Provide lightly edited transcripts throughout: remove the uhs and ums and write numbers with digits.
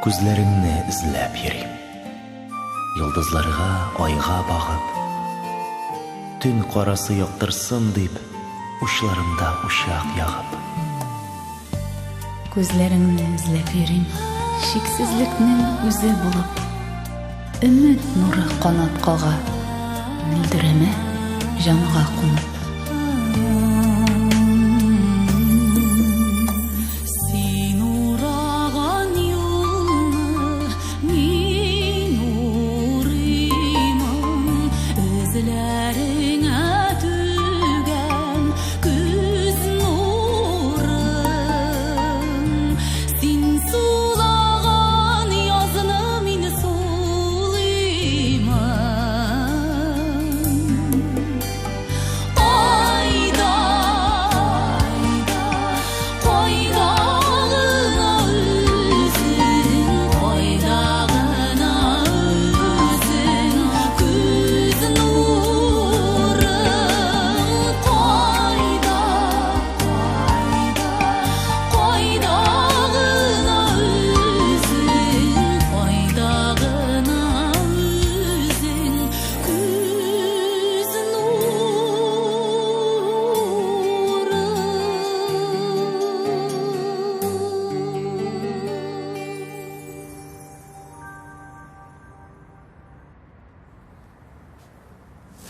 Күзләреңне эзләп йөрим. Йолдызларга, айга багып. Төн карасы яктырсын дип, учларымда учак ягып. Күзләреңне эзләп йөрим, чиксезлекнең үзе булып. Өмет нуры канат кага, мөлдерәмә җанга кунып. Син ураган юлны мин урыймын, Эзләреңә түгән күз нурын. Син сулаган язны мин сулыймын. Кайда, кайда гына үзең, кайда гына үзең, күз нурың, кайда, кайда гына үзең, кайда гына үзең, күз нурың.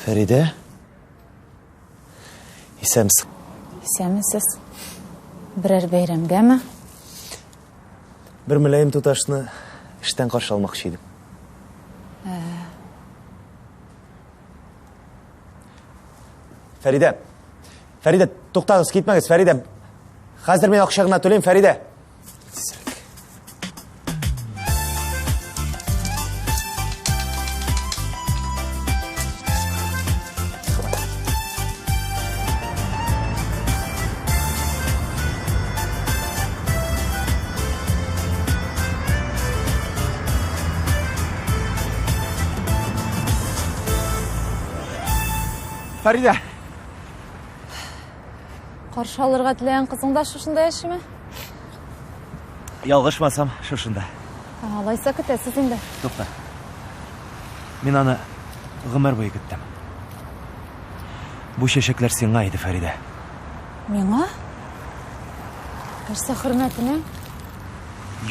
Фәридә? Исәнмесең. Исәнмесез. Берәр бәйрәмгәме? Бер мөлаем туташны эштән каршы алмакчы идем. Фәридә! Фәридә, туктагыз, китмәгез, Фәридә! Хәзер мин акча гына түлим, Фәридә! Тизрәк. Фәридә! Каршы алырга теләгән кызың да шушында яшиме? Ялгышмасам, шушында. Алайса көтәсез инде. Тукта. Мин аны гомер буе көттем. Бу чәчәкләр сиңа иде, Фәридә. Миңа? Нәрсә хөрмәтенә?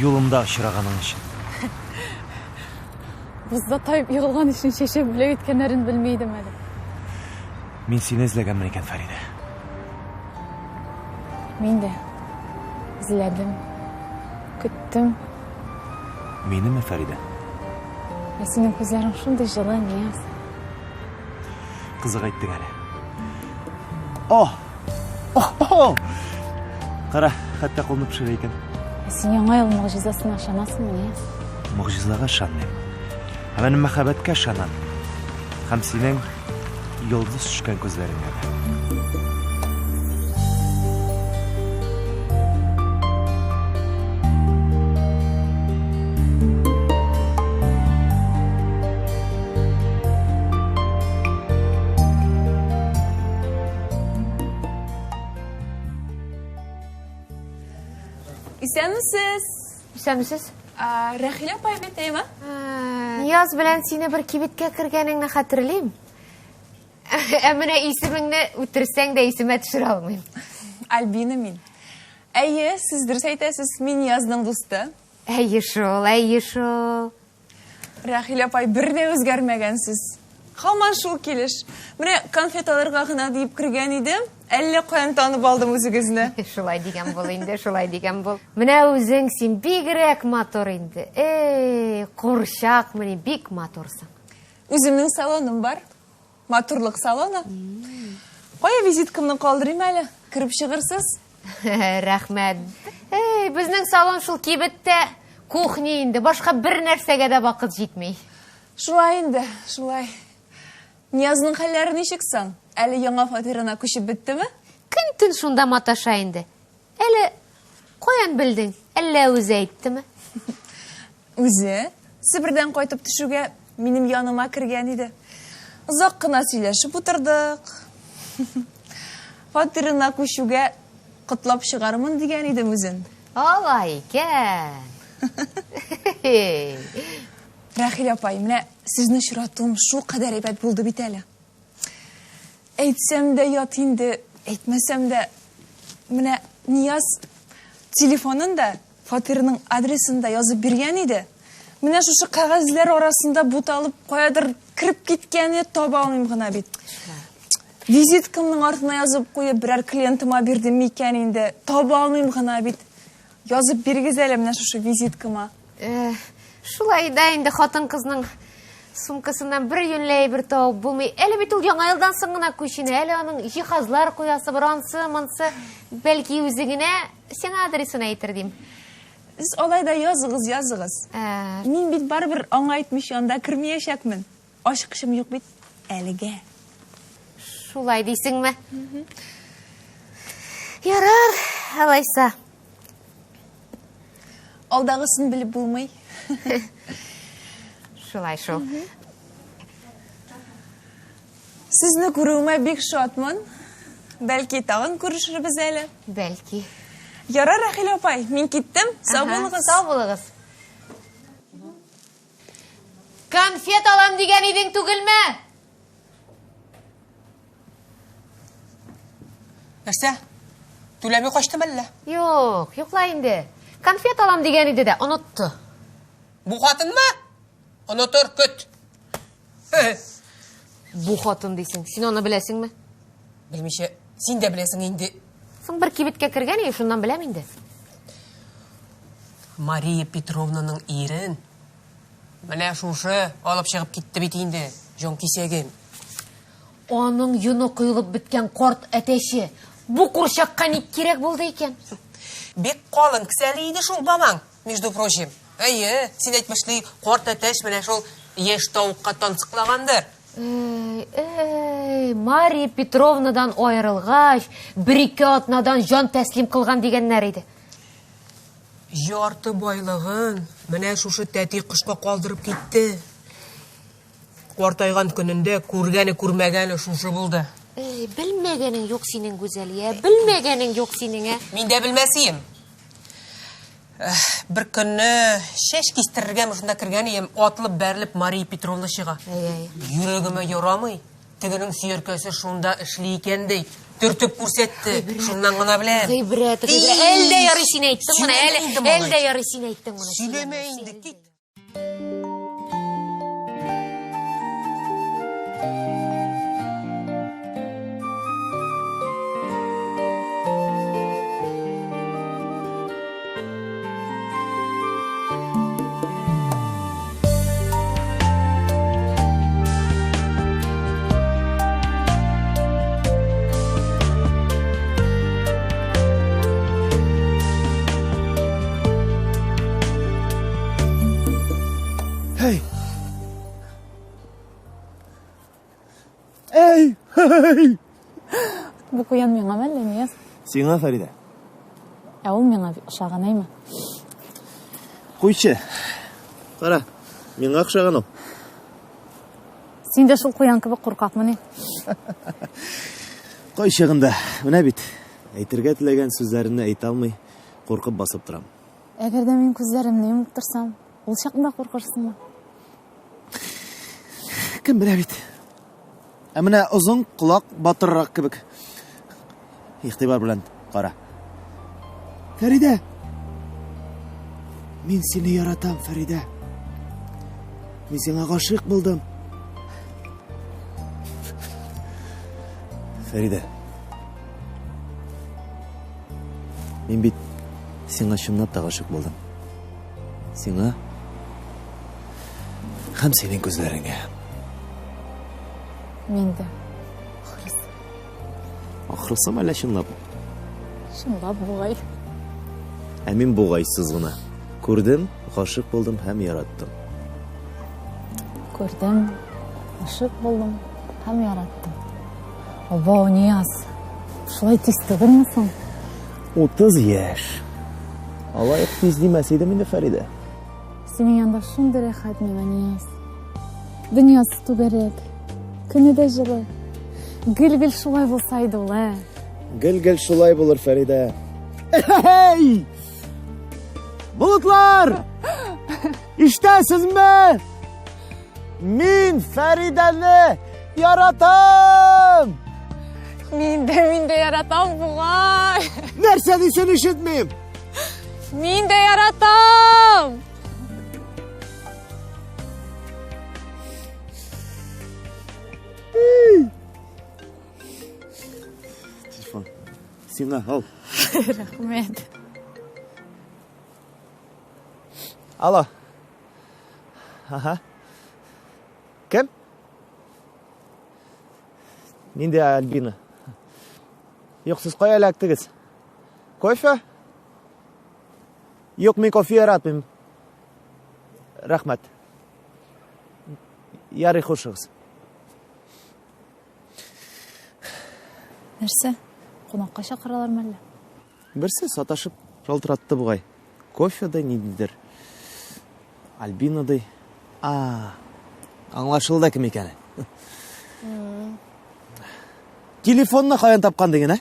Юлымда очраганың өчен. Бозда таеп егылган өчен чәчәк бүләк иткәннәрен белми идем әле. Мин сине эзләгәнмен икән, Фәридә. Мин дә эзләдем, көттем. Минеме, Фәридә? Ә синең күзләрең шундый җылы, Нияз. Кызык әйттең әле. О! О! Кара, хәтта кулны пешерә икән. Ә син яңа ел могҗизасына ышанасыңмы, Нияз? Могҗизага ышанмыйм. Ә мин мәхәббәткә ышанам. Һәм синең йолдыз төшкән күзләреңә дә. Исәнмесез. Исәнмесез. Рәхилә апай бит, әйме? Нияз белән сине бер кибеткә кергәнеңне хәтерлим. Ә менә исемеңне үтерсәң дә исемә төшерә алмыйм. Альбина мин. Әйе, сез дөрес әйтәсез, мин Ниязның дусты. Әйе шул, әйе шул. Рәхилә апай, бер дә үзгәрмәгәнсез. Һаман шул килеш. Менә конфет алырга гына диеп кергән идем, әллә каян танып алдым үзегезне. Шулай дигән бул инде, шулай дигән бул. Менә үзең син бигрәк матур инде. Эй, курчак мени, бик матурсың. Үземнең салоным бар. Матурлык салоны. Кая визиткамны калдырыйм әле? Кереп чыгырсыз. Рәхмәт. Эй, безнең салон шул кибеттә кухня инде. Башка бер нәрсәгә дә вакыт җитми. Шулай инде, шулай. Ниязның хәлләре ничек соң? Әле яңа фатирына күчеп беттеме? Көн-төн шунда маташа инде. Әле каян белдең? Әллә үзе әйттеме? Үзе Себердән кайтып төшүгә минем яныма кергән иде. Озак кына сөйләшеп утырдык. Фатирына күчүгә котлап чыгармын дигән идем үзен. Алай икән. Рәхилә апай, менә сезне очратуым шул кадәр әйбәт булды бит әле. Әйтсәм дә ят инде, әйтмәсәм дә. Менә Нияз телефонын да, фатирының адресын да язып биргән иде. Менә шушы кәгазьләр арасында буталып каядыр кереп киткәне таба алмыйм гына бит. Визиткамның артына язып куеп берәр клиентыма бирдем микән инде, таба алмыйм гына бит. Язып бирегез әле менә шушы визиткама. Э, шулай да инде хатын-кызның сумкасыннан бер юньле әйбер табып булмый. Әле бит ул яңа елдан соң гына күченә, әле аның җиһазлар куясы бар, ансы, монсы. Бәлки үзе генә сиңа адресын әйтер дим. Сез алай да языгыз, языгыз. Ә. Мин бит барыбер аңа әйтмичә анда кермиячәкмен. Ачкычым юк бит әлегә. Шулай дисеңме? Ярар, алайса. Алдагысын белеп булмый. Шулай шул. Сезне күрүемә бик шатмын. Бәлки тагын күрешербез әле. Бәлки. Ярар, Рәхилә апай, мин киттем. Сау булыгыз. Сау булыгыз. Конфет алам дигән идең түгелме? Нәрсә? Түләми качтым әллә? Юк, юкла инде. Конфет алам дигән иде дә, онытты. Бу хатынмы? Онытыр, көт. Бу хатын дисең. Син аны беләсеңме? Белмичә, син дә беләсең инде. Соң бер кибеткә кергән иде, шуннан беләм инде. Мария Петровнаның ирен менә шушы алып чыгып китте бит инде, җан кисәгем. Аның йоны коелып беткән карт әтәче бу курчакка ник кирәк булды икән? Бик калын кесәле иде шул бабаң, между прочим. Әйе, син әйтмешли, карт әтәч менә шул яшь тавыкка тансыклагандыр. Әй, әй, Мария Петровнадан аерылгач, бер-ике атнадан җан тәслим кылган дигәннәр иде. Ярты байлыгын менә шушы тәти кошка калдырып китте. Картайган көнендә күргәне күрмәгәне шушы булды. Әй, белмәгәнең юк синең, Гүзәлия, белмәгәнең юк синең, ә? Мин дә белмәсием. Бер көнне чәч кистерергә шунда кергән ием, атылып бәрелеп Мария Петровна чыга. Әй, әй. Йөрәгемә ярамый. Тегенең сөяркәсе шунда эшли икән ди. Төртеп күрсәтте. Шуннан гына беләм. Гыйбрәт, гыйбрәт. Әле дә ярый син әйттең моны, әле, әле дә ярый син әйттең моны. Сөйләмә инде, кит. Эй! Эй! Эй! Бу куян миңа мәллә, Нияз? Сиңа, Фәридә. Ә ул миңа ошаган әйме? Куйчы. Кара, миңа охшаган ул. Син дә шул куян кебек куркакмыни? Кайчагында, менә бит, әйтергә теләгән сүзләрне әйтә алмый, куркып басып торам. Әгәр дә мин күзләремне йомып торсам, ул чакта куркырсыңмы? Кем белә бит. Ә менә озын колак батыррак кебек. Игътибар белән кара. Фәридә! Мин сине яратам, Фәридә. Мин сиңа гашыйк булдым. Фәридә. Мин бит сиңа чынлап та гашыйк булдым. Сиңа һәм синең күзләреңә. Мин дә. Ахрысы. Ахрысымы әллә чынлап? Чынлап бугай. Ә мин бугайсыз гына. Күрдем, гашыйк булдым һәм яраттым. Күрдем, гашыйк булдым һәм яраттым. Абау, Нияз, шулай тиз түгелме соң? 30 яшь. Алай ук тиз димәс идем инде, Фәридә. Синең янда шундый рәхәт миңа, Нияз. Дөньясы түгәрәк, көне дә җылы. Гел-гел шулай булса иде ул, ә? Гел-гел шулай булыр, Фәридә. Әй! Болытлар! Ишетәсезме? Мин Фәридәне яратам! Мин дә, мин дә яратам бугай. Нәрсә дисен ишетмим? Мин дә яратам! Телефон. Сиңа, ал. Рәхмәт. Алло. Ага. Кем? Нинди Альбина? Юк, сез кая эләктегез? Кофе? Юк, мин кофе яратмыйм. Рәхмәт. Ярый, хушыгыз. Нәрсә? Кунакка чакыралар мәллә? Берсе саташып шалтыратты бугай. Кофе да ниндидер. Альбина ди. А, аңлашылды кем икәне. Телефонны каян тапкан диген, ә?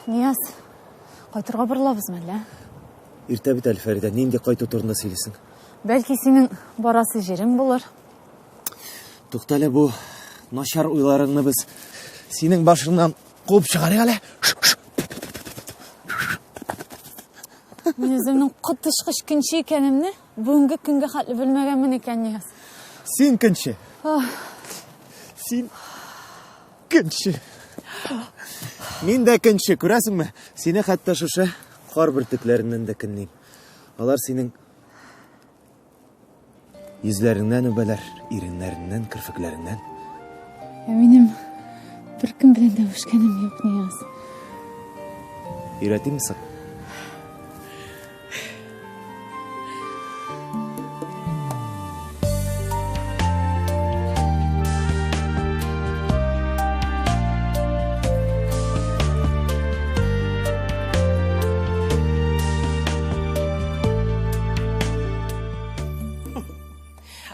Нияз, кайтырга борылабыз мәллә? Иртә бит әле, Фәридә, нинди кайту турында сөйлисең? Бәлки синең барасы җирең булыр. Туктале бу начар уйларыңны без синең башыңнан куып чыгарыйк әле. Мин үземнең коточкыч көнче икәнемне бүгенге көнгә хәтле белмәгәнмен икән, Нияз. Син көнче. Син көнче. Мин дә көнче, күрәсеңме? Сине хәтта шушы кар бөртекләреннән дә көнлим. Алар синең Йөзләреңнән үбәләр, иреннәреңнән, керфекләреңнән. Ә минем беркем белән дә үбешкәнем юк, Нияз. Өйрәтимме соң?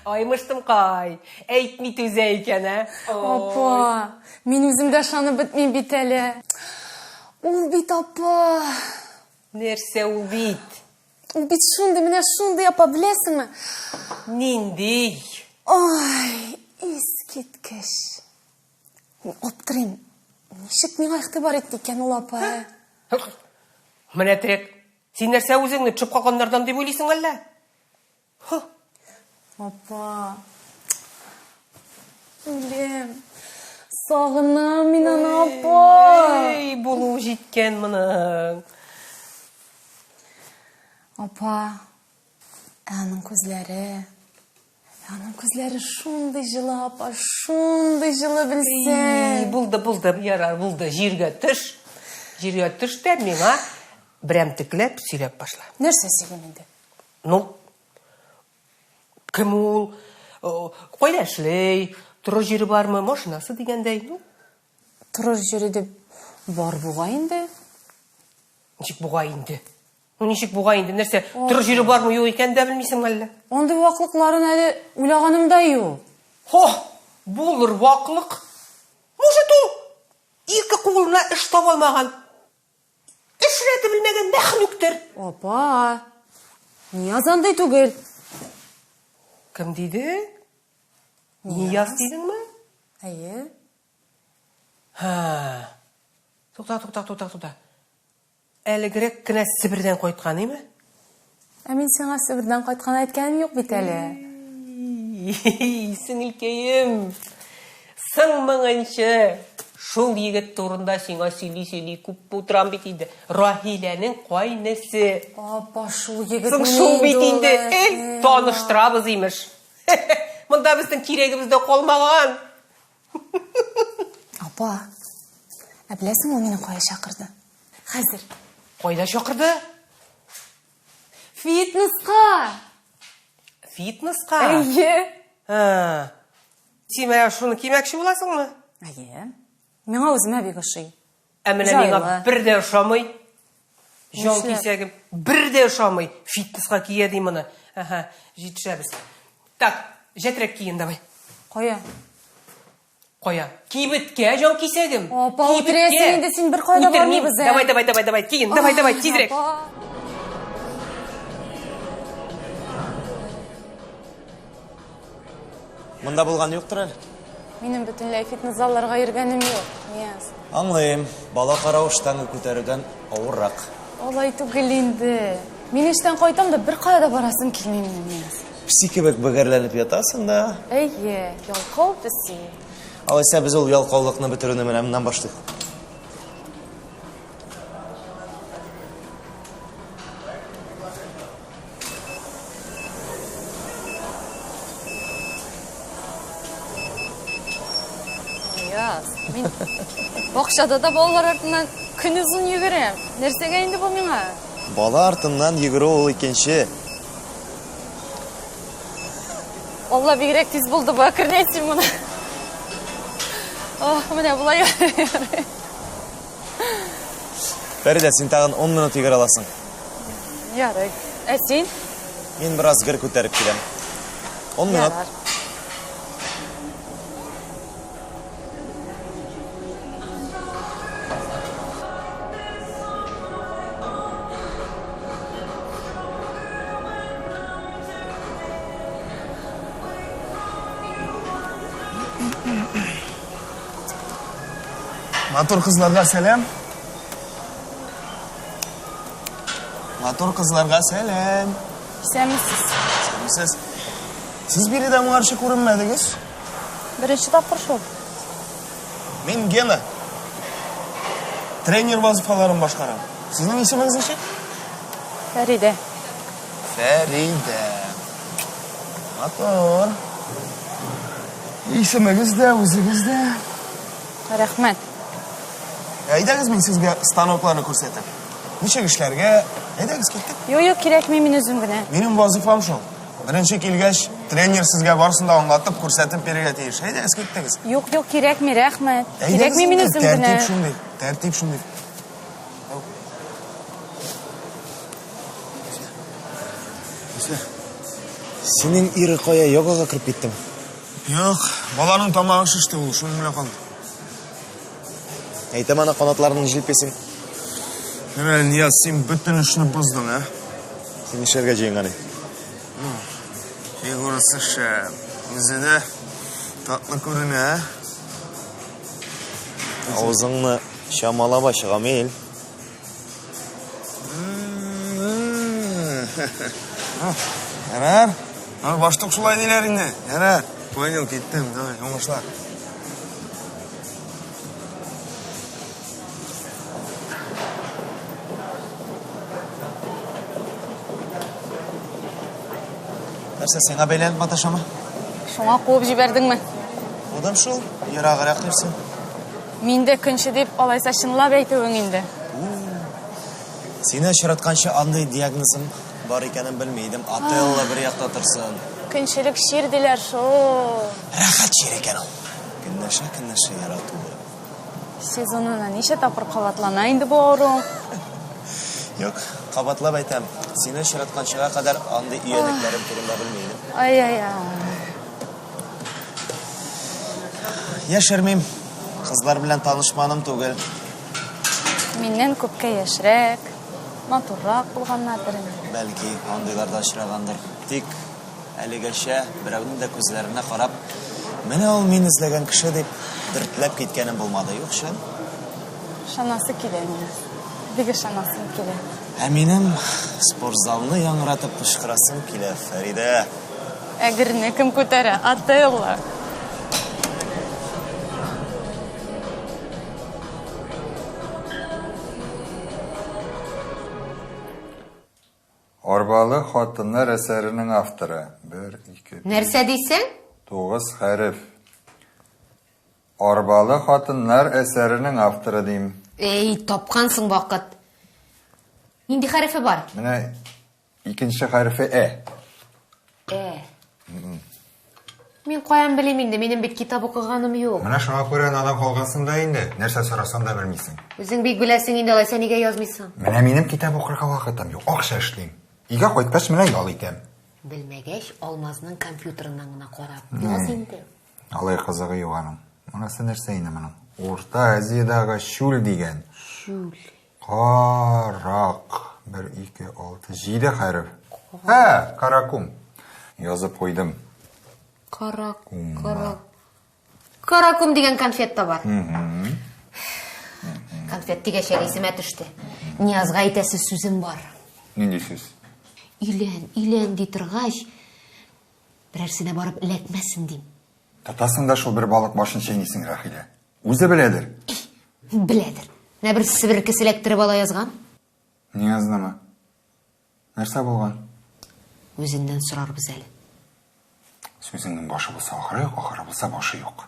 Ай, мыштымкай, әйтми түзә икән, ә? Апа, мин үзем дә ышанып бетмим бит әле. Ул бит апа. Нәрсә ул бит? Ул бит шундый, менә шундый апа, беләсеңме? Нинди? Ай, искиткеч. Мин аптырыйм. Ничек миңа игътибар итте икән ул апа? Ә? Менә трек. Син нәрсә үзеңне төшеп калганнардан дип уйлыйсың әллә? Хо. Апа. Үлем. Сагынам мин аны, апа. Эй, булу җиткән моның. Апа, ә аның күзләре, ә аның күзләре шундый җылы, апа, шундый җылы белсәң. Булды, булды, ярар, булды. Җиргә төш. Җиргә төш тә миңа берәмтекләп сөйләп башла. Нәрсә сөйлим инде? Ну, кем ул? Кайда эшли? Торыр җире бармы? Машинасы дигәндәй. Ну, торыр җире дип бар бугай инде. Ничек бугай инде? Ну, ничек бугай инде? Нәрсә, торыр җире бармы, юк икәнен дә белмисең әллә? Андый ваклыкларын әле уйлаганым да юк. Хо, булыр ваклык. Может, ул ике кулына эш таба алмаган, эш рәте белмәгән мәхлуктыр. Апа, Нияз андый түгел. Кем диде? Нияз дидеңме? Әйе. Һа. Тукта, тукта, тукта, тукта. Әлегрәк кенә Себердән кайткан, име? Ә мин сиңа Себердән кайткан әйткәнем юк бит әле. Сеңелкәем, соң моңынчы шул егет турында сиңа сөйли-сөйли күп утырам бит инде. Раһиләнең кайнесе. Апа, шул егет Соң шул бит инде. Эй, таныштырабыз имеш. Монда безнең кирәгебез дә калмаган. Апа, ә беләсеңме ул мине кая чакырды? Хәзер. Кайда чакырды? Фитнеска! Фитнеска? Әйе. Ә, син менә шуны кимәкче буласыңмы? Әйе. Миңа үземә бик ошый. Ә менә миңа бер дә ошамый. Җан кисәгем бер дә ошамый. Фитнеска кия ди моны. Әһә, җитешәбез. Так, җәтрәк киен давай. Кая? Кая? Кибеткә, җан кисәгем. Апа, үтерәсең инде син бер кайда бармыйбыз, ә. Давай, давай, давай, давай, киен, давай, давай, тизрәк. Монда булган юктыр әле. Минем бөтенләй фитнес залларга йөргәнем юк, Нияз. Аңлыйм, бала карау штанга күтәрүдән авыррак. Алай түгел инде. Мин эштән кайтам да беркая да барасым килми минем, Нияз. Песи кебек бөгәрләнеп ятасың да. Әйе, ялкау песи. Алайса без ул ялкаулыкны бетерүне менә моннан башлыйк. Нияз, мин бакчада да балалар артыннан көнозын йөгерәм. Нәрсәгә инде бу миңа? Бала артыннан йөгерү ул икенче. Алла бигрәк тиз булды бу, әкренәйт син моны. Ох, менә болай ярый. Фәридә, син тагын 10 минут йөгерә аласың. Ярый. Ә син? Мин бераз гер күтәреп киләм. 10 минут. Ярар. Матур кызларга сәлам. Матур кызларга сәлам. Исәнмесез. Исәнмесез. Сез биредә моңарчы күренмәдегез. Беренче тапкыр шул. Мин Гена. Тренер вазифаларын башкарам. Сезнең исемегез ничек? Фәридә. Фәридә. Матур. Исемегез дә, үзегез дә. Рәхмәт. Әйдәгез, мин сезгә станокларны күрсәтәм. Ничек эшләргә? Әйдәгез, киттек. Юк, юк, кирәкми, мин үзем генә. Минем вазифам шул. Беренче килгәч, тренер сезгә барысын да аңлатып, күрсәтеп бирергә тиеш. Әйдәгез, киттегез. Юк, юк, кирәкми, рәхмәт. Әйдәгез Кирәкми, мин инде, үзем генә. Тәртип шундый, тәртип шундый. Синең ире кая йогага кереп киттеме? Юк, баланың тамагы шеште ул, шуның белән калды. Әйтәм аны канатларының җилпесен. Менә, Нияз, син бөтен эшне боздың, ә? Син нишләргә җыенган идең? Фигурасы шәп. Үзе дә татлы күренә, ә? Авызыңны чамалап ач, Гамил. Ярар. Баштук шулай диләр инде. Ярар. Понял, киттем. Давай, уңышлар. Нәрсә, сиңа бәйләнеп маташамы? Шуңа куып җибәрдеңме? Кудым шул, ераграк йөрсен. Мин дә көнче дип, алайса чынлап әйтүең инде. Сине очратканчы андый диагнозым бар икәнен белми идем. Отелло бер якта торсын. Көнчелек чир диләр шул. Рәхәт чир икән ул. Көнләшә, көнләшә ярату. Сезонына ничә тапкыр кабатлана инде бу авыру? Юк, кабатлап әйтәм. Сине очратканчыга кадәр андый өянәкләрем турында белми идем. Ай-яй-яй. Яшермим, кызлар белән танышманым түгел. Миннән күпкә яшьрәк, матуррак булганнардыр инде. Бәлки, андыйлар да очрагандыр. Тик әлегәчә берәүнең дә күзләренә карап, менә ул мин эзләгән кеше дип дертләп киткәнем булмады. Юк, чын. Ышанасы килә миңа. Бик ышанасым килә. Ә минем спортзалны яңгыратып кычкырасым килә, Фәридә. Ә герне кем күтәрә? Отелло. Арбалы хатыннар әсәренең авторы. Бер, ике, өч, Нәрсә дисең? тугыз хәреф. Арбалы хатыннар әсәренең авторы дим. Эй, тапкансың вакыт. Нинди хәрефе бар? Менә икенче хәрефе Ә. Ә. Мин каян белим инде, минем бит китап укыганым юк. Менә шуңа күрә надан калгансың да инде. Нәрсә сорасаң да белмисең. Үзең бик беләсең инде, алайса нигә язмыйсың? Менә минем китап укырга вакытым юк. Акча эшлим. Өйгә кайткач менә ял итәм. Белмәгәч, Алмазның компьютерыннан гына карап яз инде. Алай кызыгы юк аның. Монысы нәрсә инде моның? Урта Азиядагы чүл дигән. Чүл. Карак. 1, 2, 6, 7 хәреф. Ә, Каракум. Язып куйдым. Кара, кара. Каракум дигән конфет та бар. Конфет дигәч әле исемә төште. Ниязга әйтәсе сүзем бар. Нинди сүз? Өйлән, өйлән ди торгач, берәрсенә барып эләкмәсен дим. Тотасың да шул бер балык башын чәйнисең, Рәхилә. Үзе беләдер. Беләдер. Менә бер себеркесе эләктереп ала язган. Ниязнымы? Нәрсә булган? Үзеннән сорарбыз әле. Сүзеңнең башы булса ахыры юк, ахыры булса башы юк.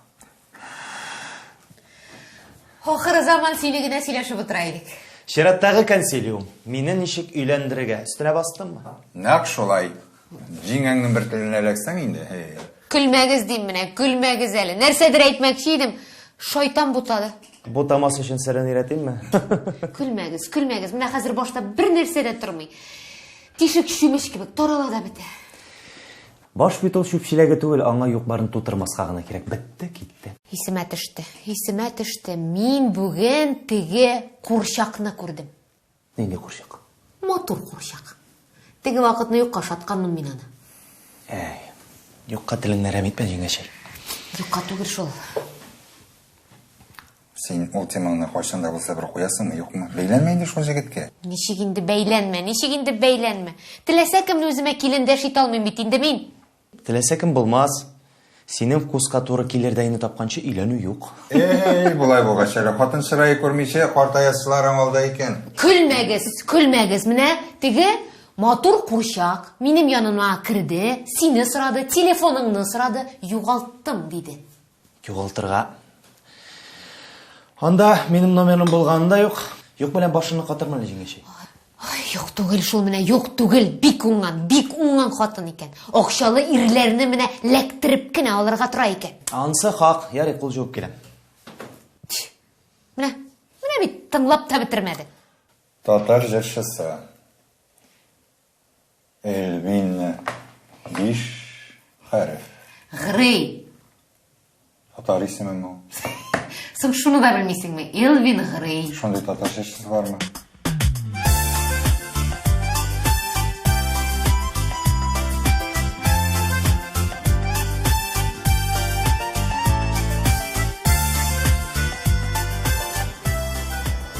Ахыры заман сине генә сөйләшеп утыра идек. Чираттагы консилиум. Мине ничек өйләндерергә? Өстенә бастыңмы? Нәкъ шулай. Җиңгәңнең бер теленә эләксәң инде. Һей. Көлмәгез дим менә, көлмәгез әле. Нәрсәдер әйтмәкче идем, шайтан бутады. Бутамас өчен серен өйрәтимме? Көлмәгез, көлмәгез. Менә хәзер башта бер нәрсә дә тормый. Тишек чүмеч кебек тарала да бетә. Баш бит ул чүп чиләге түгел, аңа юк-барын тутырмаска гына кирәк. Бетте, китте. Исемә төште, исемә төште. Мин бүген теге курчакны күрдем. Нинди курчак? Матур курчак. Теге вакытны юкка ошатканмын мин аны. Әй, юкка телеңне әрәм итмә, җиңгәчәй. Юкка түгел шул. Син ул темаңны кайчан да булса бер куясыңмы, юкмы? Бәйләнмә инде шул җегеткә. Ничек инде бәйләнмә, ничек инде бәйләнмә? Теләсә кемне үземә килендәш итә алмыйм бит инде мин. Теләсә кем булмас. Синең вкуска туры килердәйне тапканчы өйләнү юк. Эй, болай булгач әле хатын чырае күрмичә картаясыларың алда икән. Көлмәгез, көлмәгез. Менә теге матур курчак минем яныма керде, сине сорады, телефоныңны сорады, югалттым, диде. Югалтырга. Анда минем номерым булганы да юк. Юк белән башыңны катырма әле, җиңгәчәй. Ай, юк түгел шул менә, юк түгел. Бик уңган, бик уңган хатын икән. Акчалы ирләрне менә ләктереп кенә алырга тора икән. Ансы хак. Ярый, кул җуып киләм. Менә, менә бит тыңлап та бетермәде. Татар җырчысы. Эльвина. Биш хәреф. Грей. Татар исемеме ул? Соң шуны да белмисеңме? Элвин Грей. Шундый татар җырчысы бармы?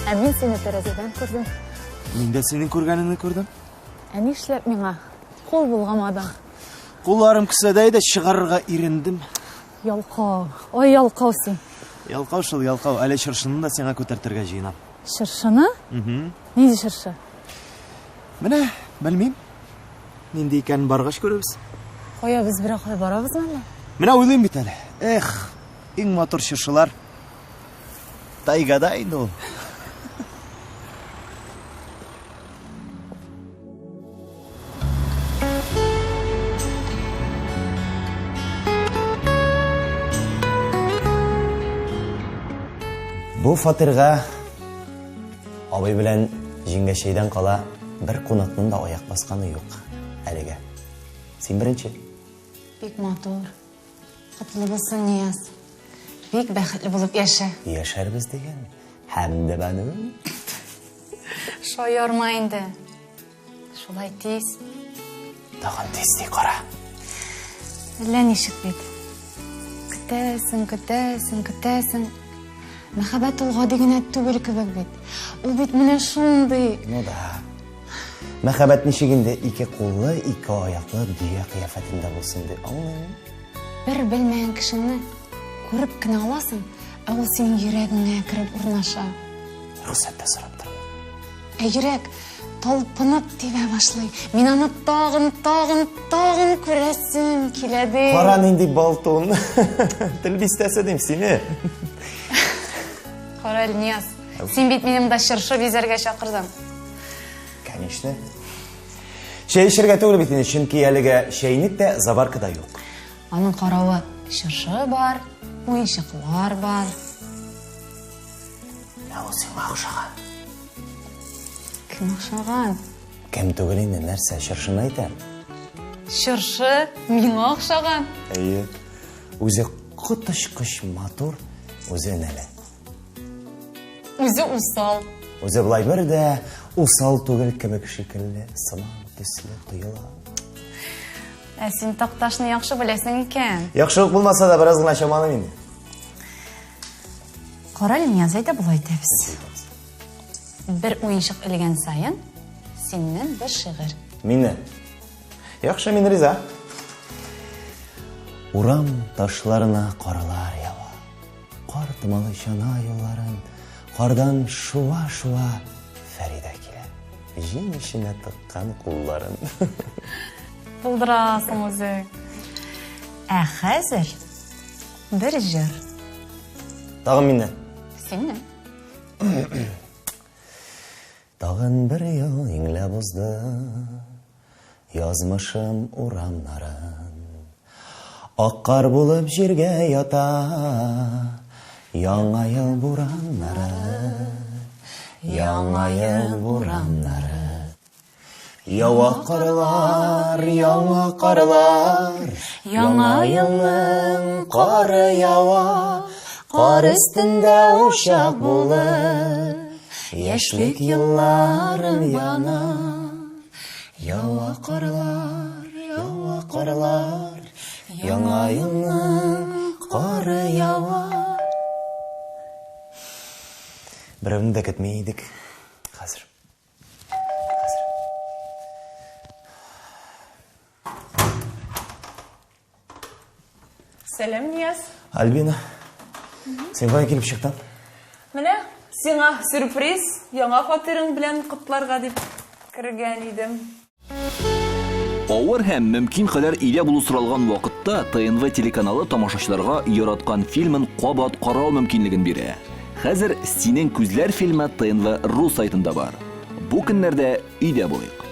Ә мин сине тәрәзәдән күрдем. Мин дә синең күргәнеңне күрдем. Ә нишләп миңа кул болгамадың? Кулларым кесәдә иде, чыгарырга ирендем. Ялкау. Ой, ялкау син. Ялкау шул, ялкау. Әле чыршыны да сиңа күтәртергә җыенам. Чыршыны? Угу. Нинди чыршы? Менә, белмим. Нинди икәнен баргач күрербез. Кая без берәр кая барабызмы әллә? Менә уйлыйм бит әле. Эх, иң матур чыршылар тайгада инде ул. Бу фатирга абый белән җиңгәчәйдән кала бер кунакның да аяк басканы юк әлегә. Син беренче. Бик матур. Котлы булсын, Нияз. Бик бәхетле булып яшә. Яшәрбез дигән. Хәмдебану. Шаярма инде. Шулай тиз. Тагын тиз ди кара. Әллә ничек бит. Көтәсең, көтәсең, көтәсең. Мәхәббәт ул гади генә түгел кебек бит. Ул бит менә шундый. Ну да. Мәхәббәт ничек инде ике куллы, ике аяклы дөя кыяфәтендә булсын ди. Аңлыйм. Бер белмәгән кешеңне күреп кенә аласың, ә ул синең йөрәгеңә кереп урнаша. Рөхсәт тә сорап тормый. Ә йөрәк талпынып тибә башлый. Мин аны тагын, тагын, тагын күрәсем килә ди. Кара нинди болтун. Тел бистәсе дим сине. Кара әле, Нияз. Син бит мине монда чыршы бизәргә чакырдың. Конечно. Чәй эчәргә түгел бит инде, чөнки әлегә чәйнек тә, заварка да юк. Аның каравы чыршы бар, уенчыклар бар. Ә ул сиңа охшаган. Кем охшаган? Кем түгел инде, нәрсә, чыршыны әйтәм. Чыршы миңа охшаган. Әйе. Үзе коточкыч матур, үзе энәле. Үзе усал. Үзе болай бер дә усал түгел кебек шикелле, сыман төсле тоела. Ә син Такташны яхшы беләсең икән. Яхшы ук булмаса да, бераз гына чамалыйм инде. Кара әле, Нияз, әйдә болай итәбез. Бер уенчык элгән саен, синнән бер шигырь. Миннән? Яхшы, мин риза. Урам ташларына карлар ява. Кар томалый чана юлларын. Кардан шуа-шуа Фәридә килә. Җиң эченә тыккан кулларын. Булдырасың үзең. Ә хәзер бер җыр. Тагын миннән. Синнән. Тагын бер ел иңләп узды Язмышым урамнарын. Ак кар булып җиргә ята Яңа ел бураннары, Яңа ел бураннары. Ява карлар, яңа карлар, Яңа елның кары ява, Кар өстендә учак булып, Яшьлек елларым яна. Ява карлар, ява карлар, Яңа елның кары ява. Берәүне дә көтми идек. Хәзер. Хәзер. Сәлам, Нияз. Альбина, син кая килеп чыктың? Менә сиңа сюрприз, яңа фатирың белән котларга дип кергән идем. Авыр һәм мөмкин кадәр өйдә булу соралган вакытта ТНВ телеканалы тамашачыларга яраткан фильмын кабат карау мөмкинлеген бирә. Хәзер Синең күзләр фильмы ТНВ ру сайтында бар. Бу көннәрдә өйдә булыйк.